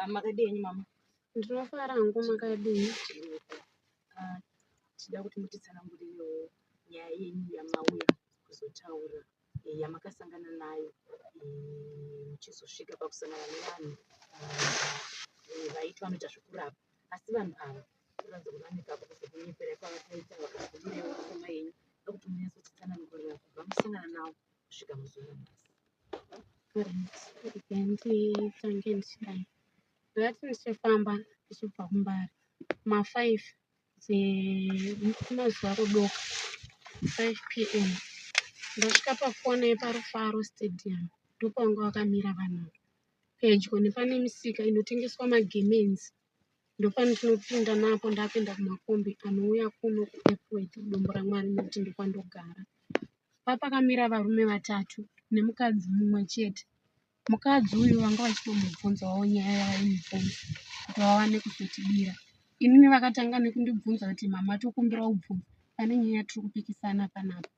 Ah, makadii henyu mama? Ndinofara hangu, makadii? Ah, tida kuti mutitsanangurirewo nyaya yenyu yamauya kuzotaura yamakasangana nayo muchizosvika pakusangana nevanhu ah, vaiti vanoita zvekurapa, asi vanhu ava kuratidza kuti vane kakuzokunyepera kwavakaita vakakudirewo pfuma yenyu. Da kuti munyatsotitsanangurira kubva musangana navo kusvika muzuva ranhasi. Right, regai nditange ndichidai. Ndakati ndichifamba ndichibva kuMbare ma5 dzemazuva kudoka, 5 p.m., ndasvika pakona yepaRufaro Stadium, ndopanga vakamira vanhu ava pedyo nepane misika inotengeswa magemenzi. Ndopatinopinda napo ndakuenda kumakombi anouya kuno kuEpworth, Dombo raMwari, nekuti ndokwandogara. Papakamira varume vatatu nemukadzi mumwe chete. Mukadzi uyu vanga vachitomubvunzawo nyaya yavaimubvunza kuti vawane kuzotibira. Inini vakatanga nekundibvunza kuti, "Mama, tokumbira kubvunza, pane nyaya yatiri kupikisana panapa."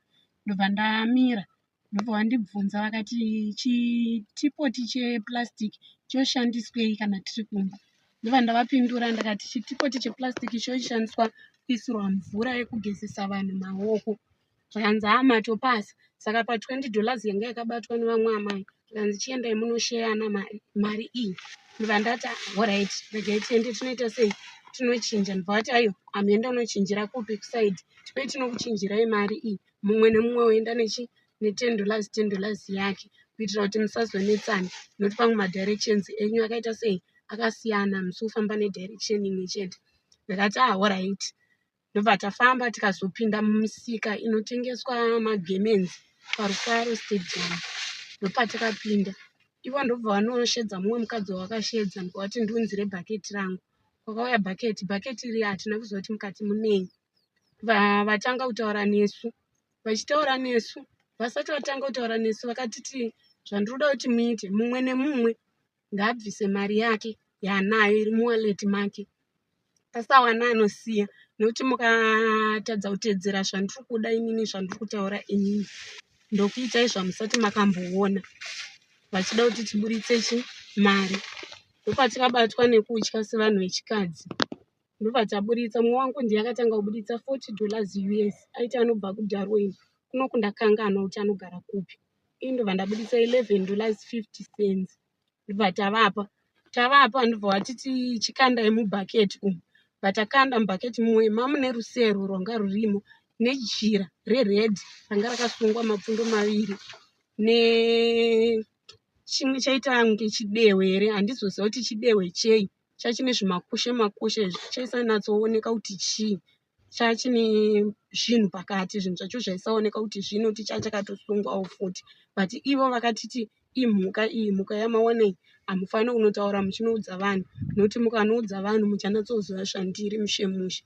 Ndobva ndamira, ndobva vandibvunza vakati, "Chitipoti cheplastic choshandiswei kana tiri kumba?" Ndobva ndavapindura ndakati, "Chitipoti cheplastic choshandiswa kuisirwa mvura yekugezesa vanhu maoko." Zvakanzi, "Haa, matopasa." Saka pa$20 yanga yakabatwa nevamwe amai, zvikanzi, "Chiendai munosheyana mari iyi." Ndobva ndati, "Alright, regai tiende tinoita sei, tinochinja." Ndobva vati, "Aiwa, hamuende unochinjira kupi kuside, tipei tinokuchinjirai mari iyi, mumwe nemumwe oenda nechi ne$10, $10 yake, kuitira kuti musazonetsana, nokuti pamwe madirections enyu akaita sei, akasiyana, musi kufamba nedirection imwe chete." Ndakati, "Ah, alright." Ndobva tafamba tikazopinda mumisika inotengeswa magemenzi paRufaro Stadium. Ndopatakapinda ivo, ndobva vanoshedza mumwe mukadzi wavakashedza, ndikavati, "Ndiunzire bhaketi rangu." Kwakauya bhaketi. Bhaketi iri hatina kuziva kuti mukati munei. Vatanga kutaura nesu, vachitaura nesu, vasati vatanga kutaura nesu vakatiti, "Zvandiri kuda kuti muite, mumwe nemumwe ngaabvise mari yake yaanayo iri muwallet make, pasawana anosiya, nekuti mukatadza kutedzera zvandiri kuda inini, zvandiri kutaura inini, ndokuitai zvamusati makamboona." Vachida kuti tiburitse chi mari. Ndopatikabatwa nekutya sevanhu vechikadzi, ndobva taburitsa. Mumwe wangu ndiye akatanga kubuditsa $40 US, aiti anobva kuDarwin kunoku, ndakanganwa kuti anogara kupi. Ini ndobva ndabuditsa $11 50 cents, ndobva tavapa. Tavapa, ndobva vatiti, "Chikandai mubhaketi umu." Bva mubhaketi mumwe mamune rusero rwanga rurimo nejira rered ranga rakasungwa mapfundo maviri, nechimwe chaita kunge chidehwe here, handizoziva kuti chidehwe chei, chachine zvimakushe makushe, chaisanatsooneka kuti chii, chachine zvinhu pakati, zvinhu zvacho zvaisaoneka kuti zvinoti chachakatosungwawo futi. But ivo vakatiti, "Imhuka iyi, mhuka yamaona iyi, hamufaniri kunotaura muchinoudza vanhu, nokuti mukanoudza vanhu muchanatsoziva zvandiri mushe mushe."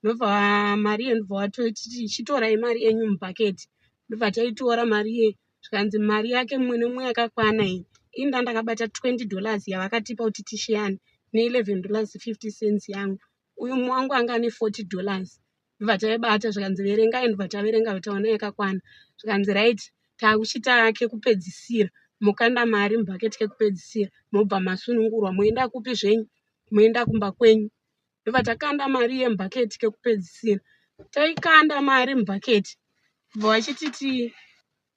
Ndobva mari iye, ndobva vatotiti, "Chitorai mari yenyu mubhaketi." Ndobva taitora mari iye, zvikanzi mari yake mumwe nemumwe yakakwana iyi. Ini ndandakabata $20 yavakatipa kuti tisheyane ne$11 50 cents yangu. Uyu mumwe wangu anga ane $40. Ndobva taibata, zvikanzi, "Verengai." Ndobva taverenga, taona yakakwana. Zvikanzi, "Right, takuchita kekupedzisira, mukanda mari mubhaketi kekupedzisira, mobva masunungurwa, moenda kupi zvenyu, moenda kumba kwenyu." Ndobva takanda mari yemubhaketi kekupedzisira. Taikanda mari mubhaketi, bva vachititi,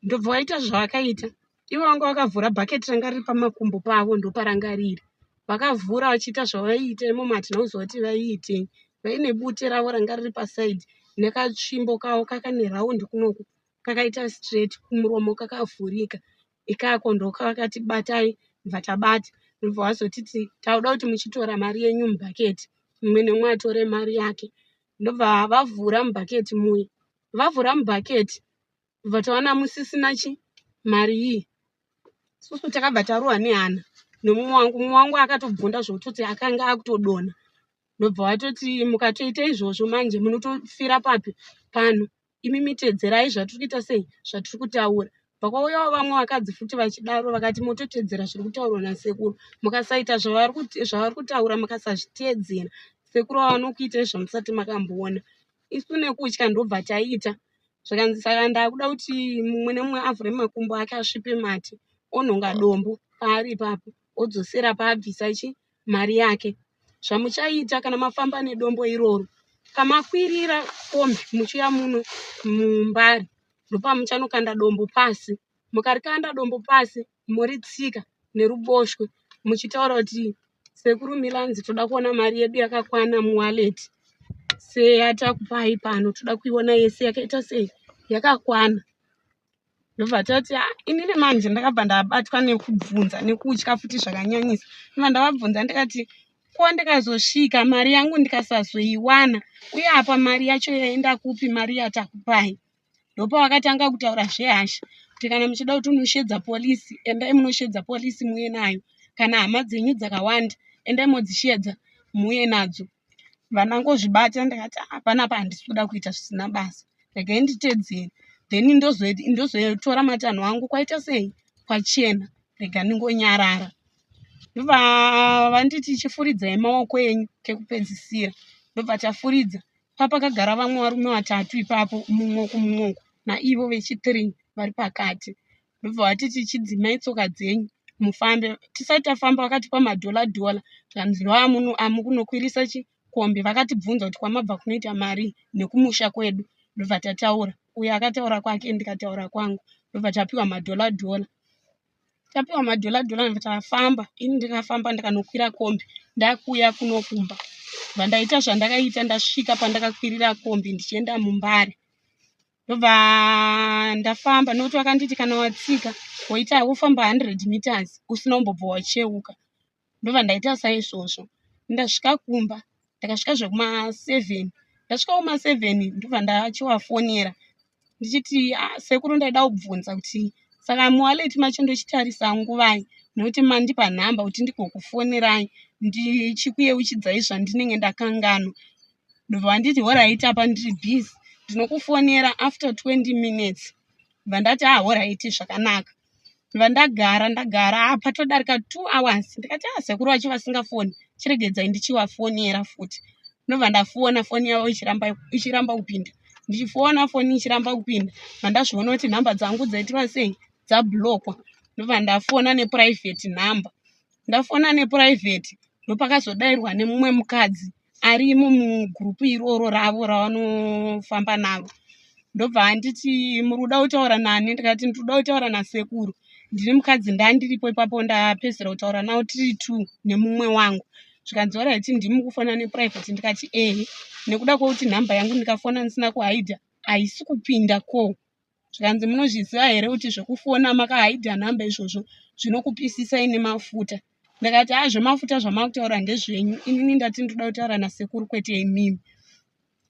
ndobva vaita zvavakaita. Ivo vanga vakavhura bhaketi ranga riri pamakumbo pavo, ndoparanga riri. Vakavhura vachiita zvavaiita imomo, hatina kuziva kuti vaiitei. Vaine bute ravo ranga riri paside nekatsvimbo kavo kakane raundi kunoku, kakaita straight, kumuromo kakavhurika ikako. Ndokavakati, "Batai." Bva tabata, ndobva vazotiti, "Tauda kuti muchitora mari yenyu mubhaketi, mumwe nemumwe atore mari yake." Ndobva vavhura mubhaketi muya. Vavhura mubhaketi, bva taona musisina chi mari iyi. Isusu takabva tarohwa nehana nemumwe wangu. Mumwe wangu akatobvunda zvekutoti akanga akutodonha. Ndobva vatoti, "Mukatoita izvozvo manje munotofira papi pano. Imi mitedzerai zvatiri kuita sei, zvatiri kutaura." Pakauyawo vamwe vakadzi futi vachidaro, vakati, "Mototedzera zviri kutaurwa nasekuru. Mukasaita zvavari kutaura, mukasazviteedzera, sekuru vanokuitai zvamusati makamboona." Isu nekutya ndobva taita. Zvakanzi, "Saka ndakuda kuti mumwe nemumwe avhure makumbo ake, asvipe mate, onhonga dombo paari ipapo, odzosera paabvisa chi mari yake. Zvamuchaita kana mafamba nedombo iroro, pamakwirira kombi muchiuya muno muMbare, ndopamuchanokanda dombo pasi. Mukarikanda dombo pasi moritsika neruboshwe muchitaura kuti sekuru Milanzi toda kuona mari yedu yakakwana muwallet seyatakupai pano, toda kuiona yese yakaita sei yakakwana. Ndobva tati ah, inini manje ndakabva ndabatwa nekubvunza nekutya futi zvakanyanyisa. Ndobva ndavabvunza ndikati ko ndikazosvika mari yangu ndikasazoiwana uye apa mari yacho yaenda kupi mari yatakupai? Ndopavakatanga kutaura zvehasha kuti kana muchida kuti unoshedza polisi endai munoshedza polisi muuye nayo, kana hama dzenyu dzakawanda endai modzishedza muuye nadzo. Vandangozvibata ndikati ah, panapa handisi kuda kuita zvisina basa, regai nditedzere then ndozotora matanho angu kwaita sei kwachena, rega ndingonyarara. Ndobva vanditi chifuridzai maoko enyu kekupedzisira, ndobva tafuridza papakagara vamwe varume vatatu ipapo, mumwe uku mumwe uku naivo vechi3 vari pakati. Ndobva vatiti chidzimai tsoka dzenyu mufambe. Tisati tafamba vakatipa madhola dhola zvikanzi amukunokwirisa chikombi. Vakatibvunza kuti kwamabva kunoita mari nekumusha kwedu. Ndobva tataura, uyo akataura kwake ndikataura kwangu. Ndobva tapiwa madhola dhola. Tapiwa madhola dhola ndobva tafamba. Ini ndikafamba ndikanokwira kombi ndakuuya kuno kumba. Ndobva ndaita zvandakaita ndasvika pandakakwirira kombi ndichienda muMbare. Ndobva ndafamba nokuti vakanditi kana watsika woita wofamba 100 meters usina kumbobva wacheuka. Ndobva ndaita saizvozvo. Ndasvika kumba ndakasvika zvekuma 7 ndasvika kuma 7 ndobva ndachivafonera ndichiti ah, sekuru ndaida kubvunza kuti saka muwallet macho ndochitarisa nguvai nokuti mandipa nhamba kuti ndigokufonerai ndichikuyeuchidzai zvandinenge ndakanganwa. Ndobva vanditi horaiti apa ndiri busy ndinokufonera after 20 minutes. Ndobva ndati ah horaiti zvakanaka. Ndobva ndagara ndagara ah patodarika 2 hours ndikati ah sekuru vacho vasingafoni chiregedzai ndichivafonera futi. Ndobva ndafona foni yavo ichiramba kupinda. Ndichifona foni ichiramba kupinda. Ndobva ndazviona kuti nhamba dzangu dzaitwa sei dzablockwa. Ndobva ndafona neprivate number. Ndafona neprivate ndopakazodairwa nemumwe mukadzi arimo mugurupu iroro ravo ravanofamba naro. Ndobva anditi muri kuda kutaura nani? Ndikati ndiri kuda kutaura nasekuru. Ndini mukadzi ndandiripo ipapo ndapedzisira kutaura navo tiri two nemumwe wangu. Zvikanzi horaiti ndimi kufona neprivate? Ndikati ehe, nekuda kwekuti nhamba yangu ndikafona ndisina kuhaidha haisi kupinda call. Zvikanzi munozviziva here kuti zvekufona makahaidha nhamba izvozvo zvinokupisisai nemafuta. Ndakati ah zvemafuta zvamakutaura ndezvenyu, inini ndati ndinoda kutaura nasekuru kwete imimi.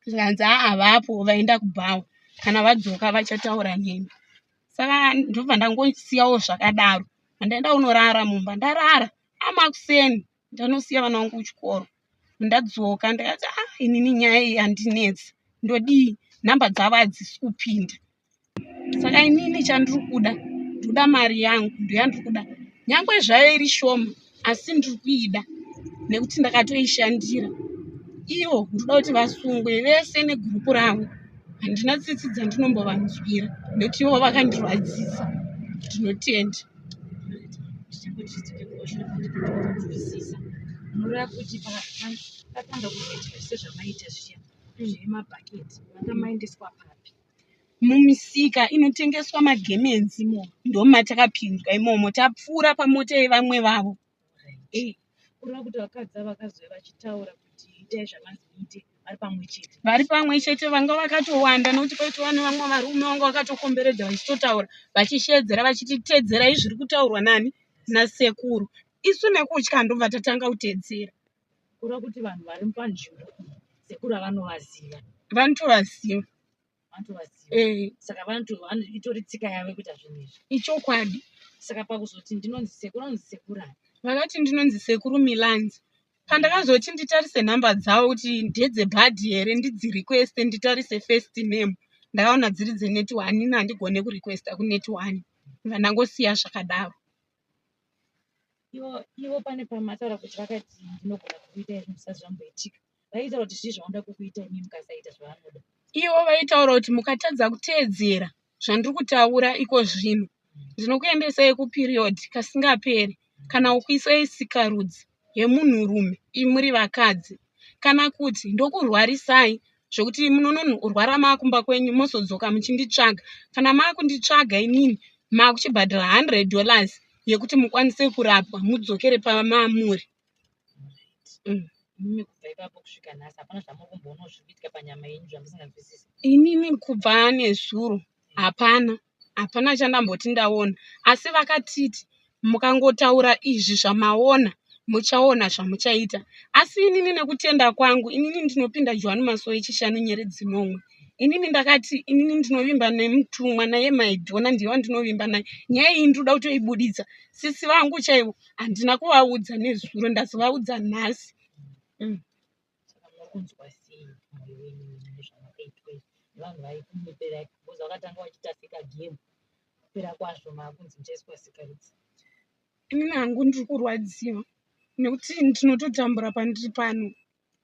Zvikanzi aa havapo vaenda kubhawa, kana vadzoka vachataura nemi. Saka ndobva ndangosiyawo zvakadaro. Ndaenda kunorara mumba, ndarara amakuseni ndanosiya vana vangu kuchikoro. Ndadzoka ndikati ah inini nyaya iyi yandinetsa, ndodii? Nhamba dzavo hadzisi kupinda. Saka inini chandiri kuda, ndoda mari yangu, ndoyandiri kuda. Nyangwe zvayo iri shoma asi ndiri kuida nekuti ndakatoishandira. Ivo ndoda kuti vasungwe vese negurupu ravo. Handina tsitsi dzandinombovanzwira nekuti ivo vakandirwadzisa. Ndinotenda. Munoreva kuti pakatanga kuitika sezvamaita zviya zvemabhaketi manga maendeswa papi? Mumisika inotengeswa magemenzi ndomatakapinzwa imomo, tapfuura pamota yevamwe vavo. Kureva kuti vakadzi ava vakazouya vachitaura kuti itai zvamanzi muite vari pamwe chete. Vari pamwe chete vanga vakatowanda nekuti paitova nevamwe varume vanga vakatokomberedza vachitotaura vachishedzera vachiti tedzerai zviri kutaurwa nani nasekuru. Isu nekutya ndobva tatanga kutedzera. Kureva kuti vanhu vari panzvimbo iyi sekuru avanovaziva. Vanotovaziva. Vanotovaziva. Saka itori tsika yavo yekuita zvinhu izvi. Ichokwadi. Saka pakuzoti ndinonzi sekuru, anonzi sekuru ani? Vakati ndinonzi sekuru Milanzi. Pandakazoti nditarise nhamba dzavo kuti ndedzebhadhi here ndidzirequeste nditarise first name, ndakaona dziri dzenet one. Ini handigone kurequesta kunet one. Ndangosiya zvakadaro. Ivo pane pamataura kuti vakati ndinogona kukuita izvi zvisati zvamboitika. Vaitaura kuti zvii zvavanoda kukuita imi mukasaita zvavanoda? Ivo vaitaura kuti mukatadza kuteedzera zvandiri kutaura iko zvino ndinokuendesai kuperiod kasingaperi kana kukuisai sikarudzi. yemunhurume muri vakadzi kana kuti ndokurwarisai zvekuti munonorwara maakumba kwenyu mozodzoka muchinditsvaga. Kana maakunditsvaga inini maakuchibhadhara $100 yekuti mukwanise kurapwa mudzokere pamamuri. Imimi kubva ipapo kusvika nhasi hapana zvamuri kumboonawo zviri kuitika panyama yenyu zvamusinganzwisisi? Inini kubva nezuro hapana, hapana chandamboti ndaona. Asi vakatiti mukangotaura izvi zvamaona muchaona zvamuchaita. Asi inini nekutenda kwangu, inini ndinopinda Johani Masowe Chishanu nyeredzi nomwe. Inini ndakati inini ndinovimba nemutumwa naye Maidhona ndiye wandinovimba naye. Nyaya iyi ndinoda kutoibuditsa. Sisi vangu chaivo handina kuvaudza nezuro ndazovaudza nhasi. Saka muri kunzwa sei mwoyo wenyu nezvamakaitwa izvi nevanhu vaikunyeperai because vakatanga vachiita sekagame kupera kwazvo maakunzi muchaiswa sikarudzi. Inini hangu ndiri kurwadziwa nekuti ndinototambura pandiri pano.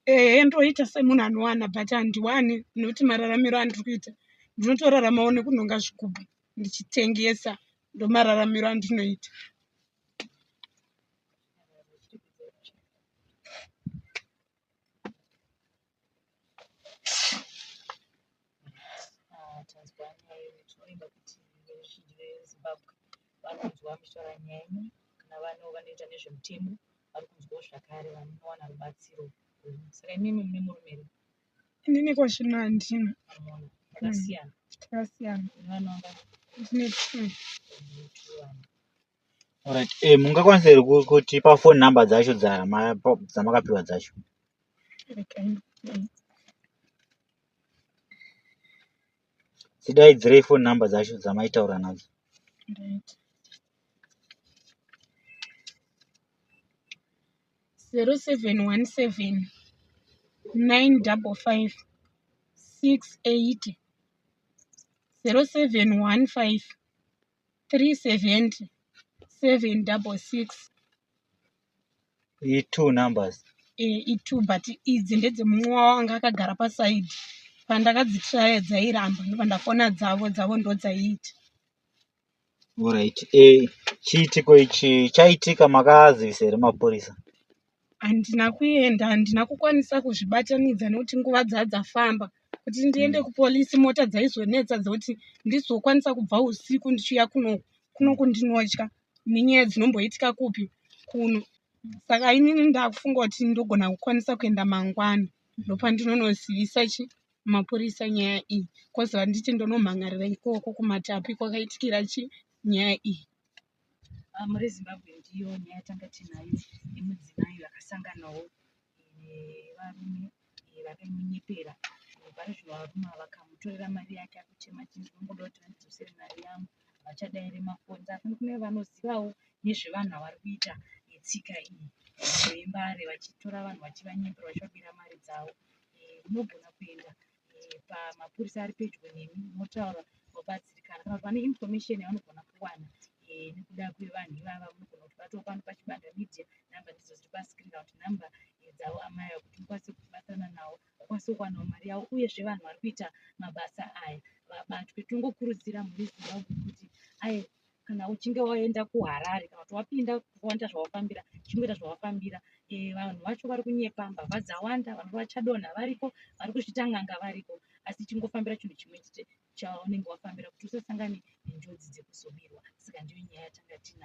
Ehe ndoita semunhu anowana but handiwani nekuti mararamiro andiri kuita ndinotoraramawo nekunhonga zvigubhu ndichitengesa ndomararamiro andinoita. Tanzwa nyaya yenyu, tinovimba kuti veruzhinji veZimbabwe vari kunzwa muchitaura nyaya yenyu. Kana vano vanoita nezvemutemo vari kunzwawo zvakare vanowana rubatsiro rwenyu. Saka imimi mune murume here? Inini ko zvino handina. Hamuna. Makasiyana? Takasiyana. Mune vana vangani? Ndine two. Mune two vana. Alright, mungakwanisa here kutipa phone number dzacho dzamakapiwa dzacho? Regai. Tidaidzirei phone number dzacho dzamaitaura nadzo. Right. 0717 955 680 0715 370 766. I-two numbers. I-two but idzi ndedzemumwe wavo anga akagara pasaidhi. Pandakadzitraya dzairamba ndobva ndafona dzavo, dzavo ndodzaiita. Alright, chiitiko ichi chaitika makazivisa here mapurisa? Handina kuenda, handina kukwanisa kuzvibatanidza nekuti nguva dzadzafamba kuti ndiende kupolisi mota dzaizonetsa dzekuti ndizokwanisa kubva usiku ndichiuya kunoku. Kunoku ndinotya nenyaya dzinomboitika kupi kuno. Saka inini ndakufunga kuti ndogona kukwanisa kuenda mangwana ndopandinonozivisa chi mapurisa nyaya iyi. Kozi vanditi ndonomhan'arira ikoko kuMatapi kwakaitikira chi nyaya iyi. Mhuri yeZimbabwe ndiyo nyaya yatanga tinayo yemudzimai vakasanganawo nevarume vakamunyepera. Pari zvino varume ava vakamutorera mari yake akuchema achinzi ndinongoda kuti vandidzosere mari yangu havachadairi mafoni. Saka kune vanozivawo nezvevanhu ava vari kuita tsika iyi vembare vachitora vanhu vachivanyepera vachivabira mari dzavo. Munogona kuenda pamapurisa ari pedyo nemi motaura mobatsirikana kana kuti vane information yavanogona kuwana nekuda kwevanhu ivava munogona kuti vatawo pano paChibanda Media. Nhamba ndidzo dziri pascreen kana kuti nhamba dzavo amai ava kuti mukwanise kubatsirana navo vakwanise kuwanawo mari yavo uyezve vanhu vari kuita mabasa aya vabatwe. Tinongokurudzira mhuri yeZimbabwe kuti aye kana uchinge waenda kuHarare kana kuti wapinda waita zvawafambira chingoita zvawafambira. Vanhu vacho vari kunyepa, mbavha dzawanda, vanhu vachadonha variko, vari kuzviita n'anga variko, asi chingofambira chinhu chimwe chete chaunenge wafambira kuti usasangane nenjodzi dzekuzobirwa. Saka ndiyo nyaya yatanga tinayo.